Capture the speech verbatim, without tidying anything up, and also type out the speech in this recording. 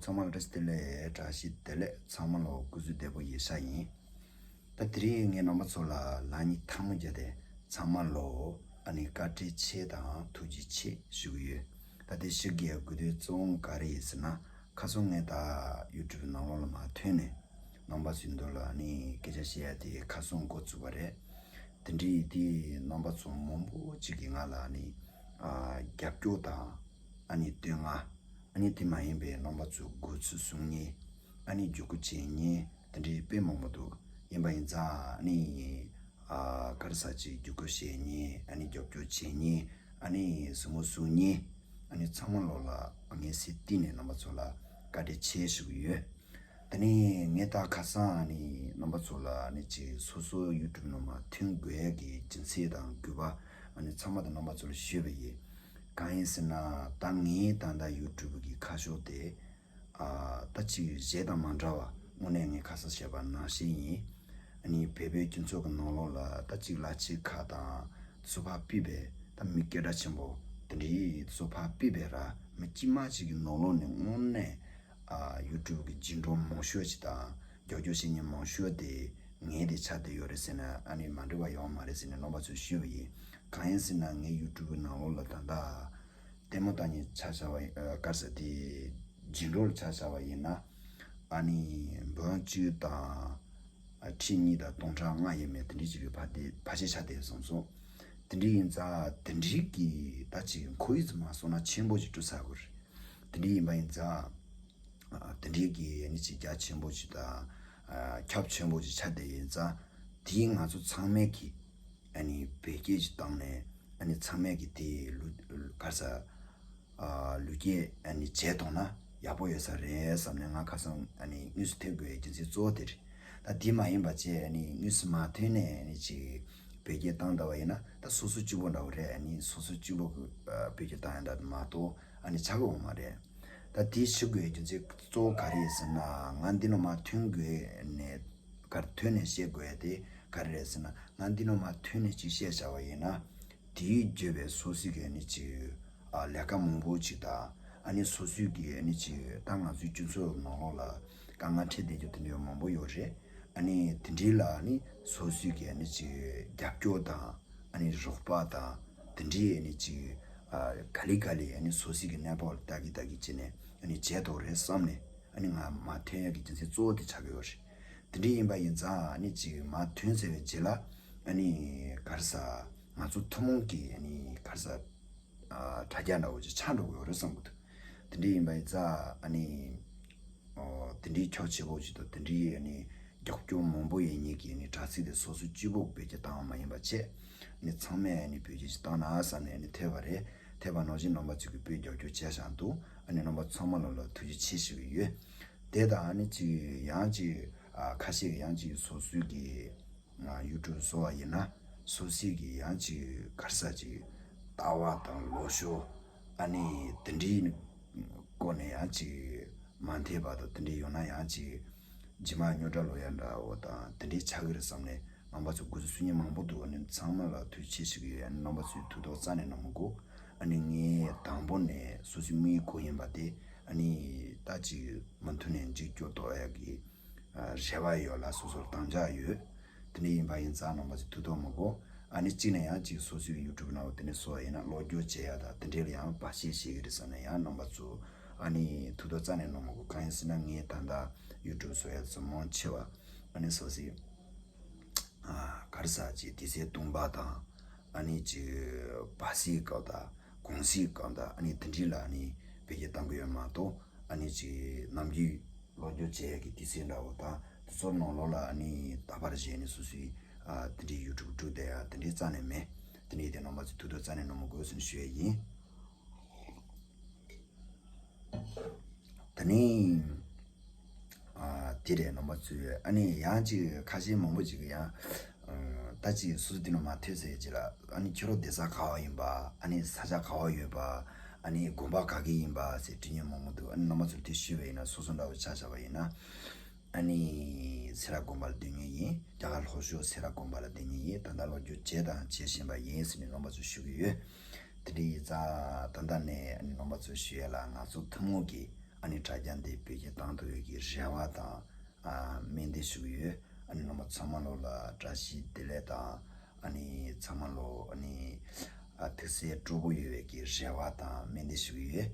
ཚང་མ་ལ་བཀྲ་ཤིས་བདེ་ལེགས། བཀྲ་ཤིས་བདེ་ལེགས། ཚང་མ་ལ་སྐུ་གཟུགས་བདེ་པོ་ཡིན་ཤག་ཡིན། ད་དེ་རིང་ངས་རྣམ་པ་ཚོ་ལ་ལག་གཉིས་ཐལ་མོ་སྦྱར་ཏེ་ཚང་མ་ལ་ཨ་ནི་བཀའ་དྲིན་ཆེ་དང་ཐུགས་རྗེ་ཆེ་ཞུ་གི་ཡོད། ད་དེ་ཞུ་གི་ཡོད་དགོས་དོན་གཙོ་བོ་ག་རེ་ཡིན་ཟེར་ན། ཁ་སང་ངས་ད་ཡུ་ཊུབ་ནང་ལོགས་ལ་མར་ཐོན་ནས་རྣམ་པ་ཚོའི་མདུན་ལ་ཨ་ནི་སྐད་ཆ་བཤད་ཡ་དེ་ཁ་སང་འགོ་བཙུགས་པ་རེད། དེ་འདྲའི་དེ་རྣམ་པ་ཚོ་མང་པོ་ཅིག་གིས་ང་ལ་ཨ་ནི་ཨ་རྒྱབ་སྐྱོར་དང་ཨ་ནི་བསྟོད་བསྔགས། ཨ་ནི་དེ་མ་ཡིན་པའི་རྣམ་པ་ཚོ་དགོས་ཚུལ་གསུང་མཁན། ཨ་ནི་བརྒྱུད་སྐུར་བྱེད་མཁན་དེ་འདྲའི་དཔེ་མང་པོ་འདུག་ཡིན་པ་ཡིན་ཙང་ཨ་ནི་ཨ་ག་རེ་ཟེར་ཅིག་བརྒྱུད་སྐུར་བྱེད་མཁན། ཨ་ནི་རྒྱབ་སྐྱོར་བྱེད་མཁན། ཨ་ནི་གཟིགས་མོ་གསུང་མཁན། ཨ་ནི་ཚང་མ་ལོག་ལ་ངས་སེམས་གཏིང་ནས་རྣམ་པ་ཚོ་ལ་བཀའ་དྲིན་ཆེ་ཞུ་གི་ཡོད། དེ་ནས་ངས་ད་ཁ་སང་ཨ་ནི་རྣམ་པ་ཚོ་ལ་ཨ་ནི་ཅིག་སོ་སོ་ཡུ་ཊུབ་ནང་མར་ཐོན་དགོས་ཡ་གི་རྒྱུ་མཚན་དང་དགོས་པ་ཨ་ནི་ཚང་མ་དང་རྣམ་པ་ཚོ་ལ་ཞུས་པ་ཡིན། གང་ཡིན་ཟེར་ན། ད་ངའི་ད་ལྟ་ཡུ་ཊུབ་གི་ཁ་ཕྱོགས་དེ་ཨ་ད་ཅིག་གཞན་དང་མ་འདྲ་བ། དངོས་གནས་ངས་ཁ་སང་བཤད་པ་ནང་བཞིན་ཡིན། ཨ་ནི་བོད་པའི་སྤྱི་ཚོགས་ཀྱི་ནང་ལོགས་ལ་ད་ཅིག་གླ་ཆའི་ཁ་དང་སོ་པ་ཕུད་པའི་ད་མི་སྐད་གྲགས་ཆེན་པོ་དེ་འདྲའི་སོ་པ་ཕུད་པའི་ར་མི་དཀྱུས་མ་ཅིག་གི་ནང་ལོགས་ནས་དངོས་གནས་ཨ་ཡུ་ཊུབ་གི་རྗེས་འགྲོ་མང་ཤོས་ཅིག་དང་རྒྱབ་སྐྱོར་བྱེད་མཁན་མང་ཤོས་དེ་ངའི་དེ་ཆགས་བསྡད་ཡོད་རེད་ཟེར་ན། ཨ་ནི་མ་འགྲིག་པ་ཡོད་མ་རེད་ཟེར་ནས་རྣམ་པ་ཚོས་ཞུས་པ་ཡིན། གང་ཡིན་ཟེར་ན། ངའི་ཡུ་ཊུབ་གི་ནང་ལོགས་ལ་ད་ལྟ་ལྟད་མོ་ལྟ་མཁན་ཆ་བཞག་པ་ཡིན། ཨ་ག་རེ་ཟེར། དེ་རྗེས་འགྲོ་ལ་ཆ་བཞག་པ་ཡིན་ན། ཨ་ནི་འབུམ་གཅིག་དང་ཁྲི་གཉིས་དང་སྟོང་ཕྲག་ལྔ་ཡས་མས་དེ་འདྲའི་ཅིག་གི་ཕ་དེ་ཕལ་ཆེར་ཆགས་བསྡད་སོང་སོང་། དེ་འདྲའི་ཡིན་ཙང་དེ་འདྲའི་གི་ད་ཅིག་ཁོར་ཡུག་ཙམ་མ་སོང་ན་ཆེན་པོ་ཅིག་བསྐྲུན་ཚར་དགོས་རེད། དེ་འདྲའི་ཡིན་པ་ཡིན་ཙང་ཨ་དེ་འདྲའི་གི་ཨ་ནི་ཅིག་རྒྱ་ཆེན་པོ་ཅིག་དང་ཨ་ཁྱབ་ཆེན་པོ་ཅིག་ཆགས་བསྡད་ཡིན་ཙང་། དེའི་ང་ཚོ་ཚང་མས་གི་ཨ་ནི་བེད་སྐྱེལ་ཅིག་བཏང་ནས། ཨ་ནི་ཚང་མས་གི་དེ་ལུ་ག་རེ་ཟེར། ཨ་ལུ་སྐྱེལ་ཨ་ནི་བྱས་ཐོག་ན་ཡག་པོ་ཡོད་ས་རེད་བསམ་ནས་ང་ཁ་སང་ཨ་ནི་དངོས་སུ་ཐོན་དགོས་ཡའི་རྒྱུ་མཚན་གཙོ་བོ་དེ་རེད། ད་དེ་མ་ཡིན་པ་བྱས་ཨ་ནི་དངོས་སུ་མ་ཐོན་ནས་ཨ་ནི་ཅིག་བེད་སྐྱེལ་བཏང་བསྡད་པ་ཡིན་ན། ད་སོ་སོ་གཅིག་པོ་འདྲ་བོ་རེད། ཨ་ནི་སོ་སོ་གཅིག་པོ་གི་ཨ་བེད་སྐྱེལ་བཏང་ཡ་འདྲ་མ་གཏོགས་ཨ་ནི་ཆགས་ཀྱི་ཡོད་མ་རེད། ད་དེ་ཞུ་དགོས་ཡའི་རྒྱུ་མཚན་གཙོ་བོ་ག་རེ་ཡིན་ཟེར་ན། ང་འདི་ནང་མར་ཐོན་དགོས་ནས་ག་རེ་ཐོན་ནས་བཤད་དགོས་ཡ་དེ་ག་རེ་རེད་ཟེར་ན། ང་འདི་ནང་མར་ཐོན་ནས་ཅིག་བཤད་བཞག་པ་ཡིན་ན། དེའི་བརྒྱུད་པའི་སོ་སོའི་གི་ཨ་ནི་ཅིག་ཨ་ལས་ཀ་མང་པོ་ཅིག་དང་། ཨ་ནི་སོ་སོའི་གི་ཨ་ནི་ཅིག་ད་ང་ཚོའི་སྤྱི་ཚོགས་ནང་ལོགས་ལ་དཀའ་ངལ་འཕྲད་བསྡད་རྒྱུ་དེ་འདྲ་མང་པོ་ཡོད་རེད། ཨ་ནི་དེ་འདྲའི་ལ་ཨ་ནི་སོ་སོའི་གི་ཨ་ནི་ཅིག་རྒྱབ་སྐྱོར་དང་། ཨ་ནི་རོགས་པ་དང་། དེ་འདྲའི་ཨ་ནི་ཅིག་ཨ་ག་ལེ་ག་ལེ་ཨ་ནི་སོ་སོའི་གི་གནས་བབ་ལ་ལྟ་གི་ལྟ་གི་བྱས་ནས་ཨ་ནི་བྱས་ཐུབ་རེད་བསམ་ནས། ཨ་ནི་ང་མར་ཐོན་ཡག་གི་རྒྱུ་མཚན་གཙོ་བོ་དེ་ཆགས་ཀྱི་ཡོད་རེད། དེ་འདྲ་ཡིན་པ་ཡིན་ཙང་ཨ་ནི་ཅིག་མར་ཐོན་ཚར་བའི་རྗེས་ལ་ཨ་ནི་ག་རེ་ཟེར། ང་ཚོ་ཐུན་མོང་གི་ཨ་ནི་ག་རེ་ཟེར། ཨ་དྲ་རྒྱ་འདྲ་བོ་ཅིག་ཆགས་འགྲོ་གི་ཡོད་རེད་བསམ་གི་འདུག་དེ་འདྲ་ཡིན་པ་ཡིན་ཙང་ཨ་ནི་ཨོ་དེ་འདྲའི་ཁྱབ་ཆེ་པོ་ཅིག་དང་། དེ་འདྲའི་ཨ་ནི་རྒྱབ་སྐྱོར་མང་པོ་ཡོད་མཁན་གྱི་ཨ་ནི་དྲ་ཚིགས་དེ་སོ་སོ་གཅིག་པོ་བེད་སྤྱོད་བཏང་བ་མ་ཡིན་པ་བྱས། ཨ་ནི་ཚང་མས་ཨ་ནི་བེད་སྤྱོད་ཅིག་བཏང་ན་བསམ་ནས་ཨ་ནི་ཐོན་པ་རེད། ཐོན་པ་ནང་བཞིན་རྣམ་པ་ཚོས་ཀྱི་དཔེ་རྒྱབ་སྐྱོར་བྱས་བཞག་འདུག་ཨ་ནི་རྣམ་པ་ཚང་མ་ལ་ལ་ཐུགས་རྗེ་ཆེ་ཞུ་གི་ཡོད། དེ་དང་ཨ་ནི་ཅིག་ཡང་ཅིག་ཨ་ཁ་ཤས་ཀྱིས་ཡང་ཅིག་སོ་སོའི་གི་ཡུ་ཊུབ་བཟོ་བ་ཡིན་ན། སོ་སོའི་གི་ཡང་ཅིག་ག་རེ་ཟེར་ཅིག་ལྟ་བ་དང་ལོ་ཤོག་ཨ་ནི་དེ་འདྲའི་སྐོར་ནས་ཡང་ཅིག་མ་མཐུན་པ་དང་། དེ་འདྲའི་ཡོད་ན་ཡང་ཅིག་རྗེས་མ་རྙོག་དྲ་ལོག་ཡ་འདྲ་བོ་དང་དེ་འདྲའི་ཆགས་ཀྱི་རེད་བསམ་ནས་རྣམ་པ་ཚོས་དགོངས་ཚུལ་གསུང་མཁན་མང་པོ་འདུག་ཨ་ནི་ཚང་མ་ལ་ཐུགས་རྗེ་ཆེ་ཞུ་གི་ཡོད། ཨ་ནི་རྣམ་པ་ཚོས་ཐུགས་དོགས་རྩ་ནས་གནང་མི་དགོས། ཨ་ནི་ངས་དང་པོ་ནས་སོ་སོའི་དམིགས་ཡུལ་གང་ཡིན་པ་དེ་ཨ་ནི་ད་ཅིག་མུ་མཐུད་ནས་མཇུག་སྐྱོང་ཐུབ་ཡག་གི་རེ་བ་ཡོད་ལ། སོ་སོར་དམ་བཅའ་ཡོད། དེ་འདྲ་ཡིན་པ་ཡིན་ཙང་རྣམ་པ་ཚོས་ཐུགས་དོགས་མི་དགོས། ཨ་ནི་གཅིག་ནས་ཡང་གཅིག་སོ་སོའི་ཡུ་ཊུབ་ནང་དེ་འདྲ་བཟོ་བ་ཡིན་ན་སློབ་སྦྱོང་བྱེད་ཡ་དང་དེ་འདྲ་ལ་ཡང་བར་ཆད་བྱེད་ཀྱི་རེད་བསམ་ནས་ཡང་རྣམ་པ་ཚོ་ཨ་ནི་ཐུགས་དོགས་རྩ་ནས་གནང་མི་དགོས། གང་ཡིན་ཟེར་ན་ངས་ད་ལྟ་ཡུ་ཊུབ་བཟོ་ཡ་ཚོ་མང་ཆེ་བ་ཨ་ནི་སོ་སོའི་ཨ་ག་རེ་ཟེར་ཅིག་དུས་ཚོད་སྟོང་པ་དང་། ཨ་ནི་ཅིག་བར་སྲིད་སྐབས་དང་གུང་སྲིད་སྐབས་དང་། ཨ་ནི་དེ་འདྲ་ལ་ཨ་ནི་བེད་སྤྱོད་གཏང་གི་ཡོད་མ་གཏོགས། ཨ་ནི་ཅིག་ནམ་རྒྱུན་སློབ་སྦྱོང་བྱེད་ཡས་ཀྱི་དུས་ཚོད་འདྲ་བོ་དང་དེ་ཚོ་ནང་ལོགས་ལ་ཨ་ནི་ད་བར་བྱས་ནས་སོ་སོའི་ཨ་དེ་འདྲའི་ཡུ་ཊུབ་བསྒྲུགས་བསྡད་ཡ་དེ་འདྲའི་རྩ་ནས་མེད། དེ་འདྲའི་དེ་རྣམ་པ་ཚོས་ཐུགས་དོགས་རྩ་ནས་གནང་མི་དགོས་ཟེར་ནས་ཞུ་ཡས་ཡིན། དེ་ནས་ཨ་དེ་རེད། རྣམ་པ་ཚོས་ཨ་ནི་ཡང་ཅིག་ཁ་ཤས་མང་པོ་ཅིག་གིས་ཡང་ཨ་ད་ཅིག་སོ་སོ་དེ་ནང་མ་ཐོན་ཚར་རྗེས་ལ་ཨ་ནི་ཁྱོད་རང་བསྡད་ས་ག་བ་ཡིན་པ། ཨ་ནི་ས་ཆ་ག་བ་ཡོད་པ། ཨ་ནི་དགོན་པ་ག་གི་ཡིན་པ་ཟེར་དྲི་མཁན་མང་པོ་འདུག་ཨ་ནི་རྣམ་པ་ཚོར་དེ་ཞུས་པ་ཡིན་ན། སོ་སོ་འདྲ་བོ་ཆ་བཞག་པ་ཡིན་ན། ཨ་ནི་སེ་ར་དགོན་པ་ལ་སྡོད་མཁན་ཡིན། རྒྱ་གར་ལྷོ་ཕྱོགས་སེ་ར་དགོན་པ་ལ་སྡོད་མཁན་ཡིན། ད་ལྟ་སློབ་སྦྱོང་བྱས་དང་བྱེད་བཞིན་པ་ཡིན་ཟེར་ནས་རྣམ་པ་ཚོར་ཞུ་གི་ཡོད། དེ་འདྲ་ཡིན་ཙང་ད་ལྟ་ནས་ཨ་ནི་རྣམ་པ་ཚོར་ཞུ་ཡས་ལ་ང་ཚོ་ཐུན་མོང་གི་ ཨ་ནི་དྲ་རྒྱ་འདི་བོད་སྐད་བཏང་ཐུབ་ཡོད་ཀྱི་རེ་བ་དང་ཨ་སྨོན་འདུན་ཞུ་གི་ཡོད། ཨ་ནི་རྣམ་པ་ཚང་མ་ལོ་ལ་བཀྲ་ཤིས་བདེ་ལེགས་དང་ཨ་ནི་ཚང་མ་ལོ་ཨ་ནི་ཨ་དུས་ཚོད་སྤྲོ་པོ་ཡོད་པའི་གི་རེ་བ་དང་སྨོན་འདུན་ཞུ་གི་ཡོད།